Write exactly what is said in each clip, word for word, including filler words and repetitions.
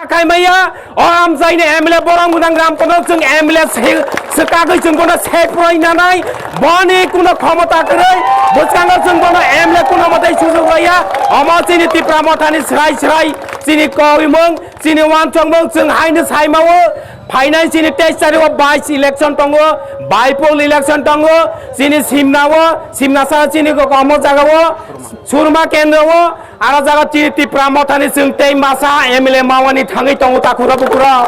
Khaimaya, o amchaini M L A borok mwnang Ram Kodok chwng M L A se-, swkagwi chwng bono seproi nanai, boni kuno khomota kwrwi, bwskango chwng bono M L A kuno mwtai sujuk rwya, omo chini Tipra Mothani swrai swrai chini kowimung, chini uansukmung chwng haino saimawo, phainai chini teis tarikh o vice election tongo, by-poll election tongo, chini Simna o, Simna sara chini kok omo jaga o, Surma kendro o, Aro jaga chini Tipra Mothani chwng tei masa M L A mawani thangwi tongo takhura bukhura.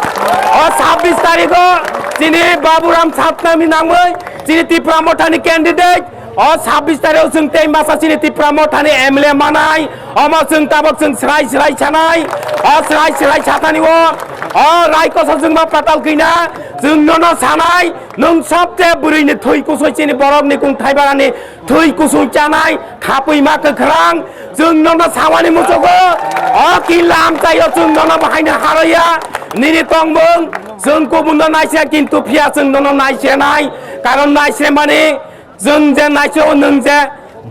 O sabbish tarikh o chini Baburam Satnami nangwi chini Tipra Mothani candidate. O sabbish tarikh o chwng tei masa chini Tipra Mothani M L A manai. Omo chwng tabok chwng swrai swrai sanai. O swrai swrai sathani o. O raikosa chwng ma patal kina. Chwng nono sanai. Nwng sabse bwrwini thwi kusui chini borokni kung thaibarani thwi kusui chanai. Khapui ma kwkhrang, chwng nono sawani muchugo, o killa amchaio chwng nono bahaino haroya, nini tongmung, chwng kubunno naisya kintu phiya chwng nono naisya nai, karon naisya mani, chwng je naisya o nwng je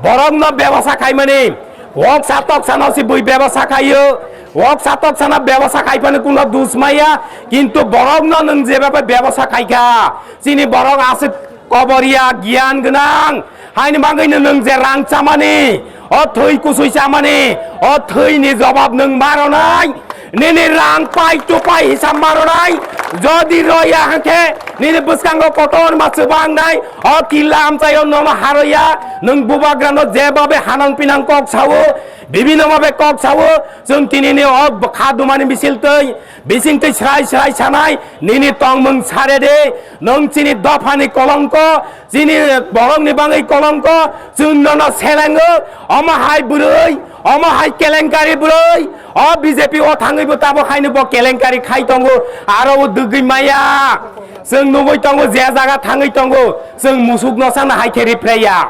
borokno bebasa khaimani, woksa toksano si bui bebasa khaio, woksa toksano bebasa khaipani kuno dus maya, kintu borokno nwng je bebasa khaikha, chini borok aswk Koboriya giyan gwnang, haini bagwino nwng je rang chamani, o thwi kusui chamani, o thwini jobab nwng maronai, nini rang pai tupai hisab maronai, jodi roya hwnkhe nini bwskango kotor ma chwbangnai, o killa amchaio nono haroya, nwng bubagrano jebabe hanang pinang kok sao, bibino babe kok sao, chwng tinini o kha dumani misil twi, Bisingtwi srai srai sanai, nini tongmung sare de, nwng chini dophani kolongko, chini borokni bangwi kolongko, chwng nono selengo, omo hai bwrwi, omo hai kelenkari bwrwi, o B J P o thangwibo tabok haino bo kelenkari khai tongo, aro o dwgwi maya. Chwng nugwi tongo, je jaga thangwi tongo, chwng musuk no sana hai khe ripre ya.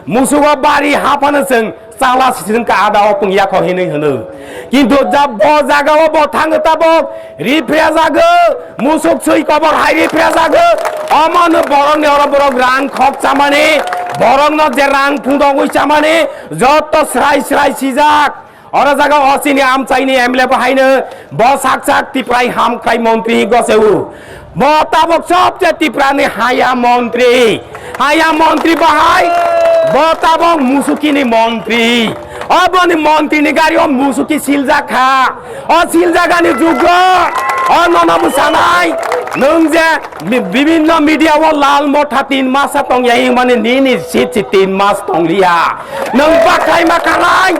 Musugo bari ha phano chwng chala sisingka ada o pung yakho hinwi hwno. Kintu ja bo jaga o bo thango tabok ripre jago, musuk sui kobor hai ripre jago. Omo no borok ni oro borok rang khok chamani, borok no je rang phundogwi chamani, jotto srai srai sijak. Oro jaga o chini amchaini M L A bo haino bo sak sak Tiprai hamkrai montri goseu. Bo tabok sobse Tiprani haya montri. Haya montri bahai bo tabok musukini montri. O boni montrini gari o musuki siljak kha. O siljagani jugo o nono bwsanai nwng je mi-, bibinno media o lal motha tin masa tongya himani nini sitsi tin mas tongliya. Nwng bakhai ma khalai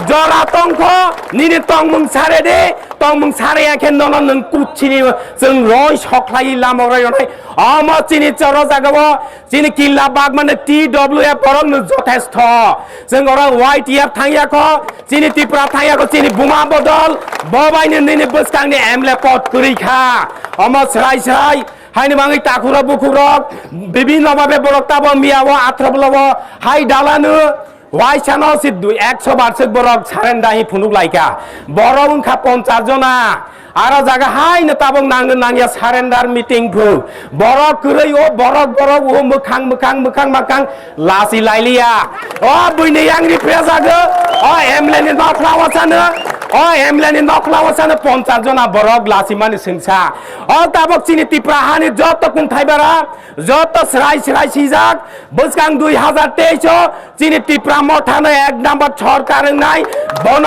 jora tongkho nini tongmung sare de, tongmung sare ya khe nono nwng kuchini chwng roi sokhlai lama roi roi. Omo chini choro jaga o chini killa bagmani T W F borok no jothesto. Chwng oro Y T F thangya kho, chini Tipra thangya kho, chini buma bodol, bo bai ni nini bwskang ni M L A pot kwrwi kha. Omo srai srai, haini bangwi takhurok bukhurok, bibinno babe borok tabo miya o athro bwla o hai dalano, waisano si dui, ekso barswk borok surrender hi phunuk laikha. Borok wngkha ponchas jona. Aro jaga haino tabok nangno nangya surrender meeting phu. Borok kwrwi o borok borok o mwkhang mwkhang mwkhang mwkhang lasi lailiya. O buini yang ripre jago. O M L A ni nokhla wasano. O M L A ni nokhla wasano ponchas jona borok lasi mani sengsa. O tabok chini Tipra hani joto kung thaibara. Joto srai srai sijak, bwskang dui hazar teis o chini Tipra Mothano ek number sorkar wngnai, bono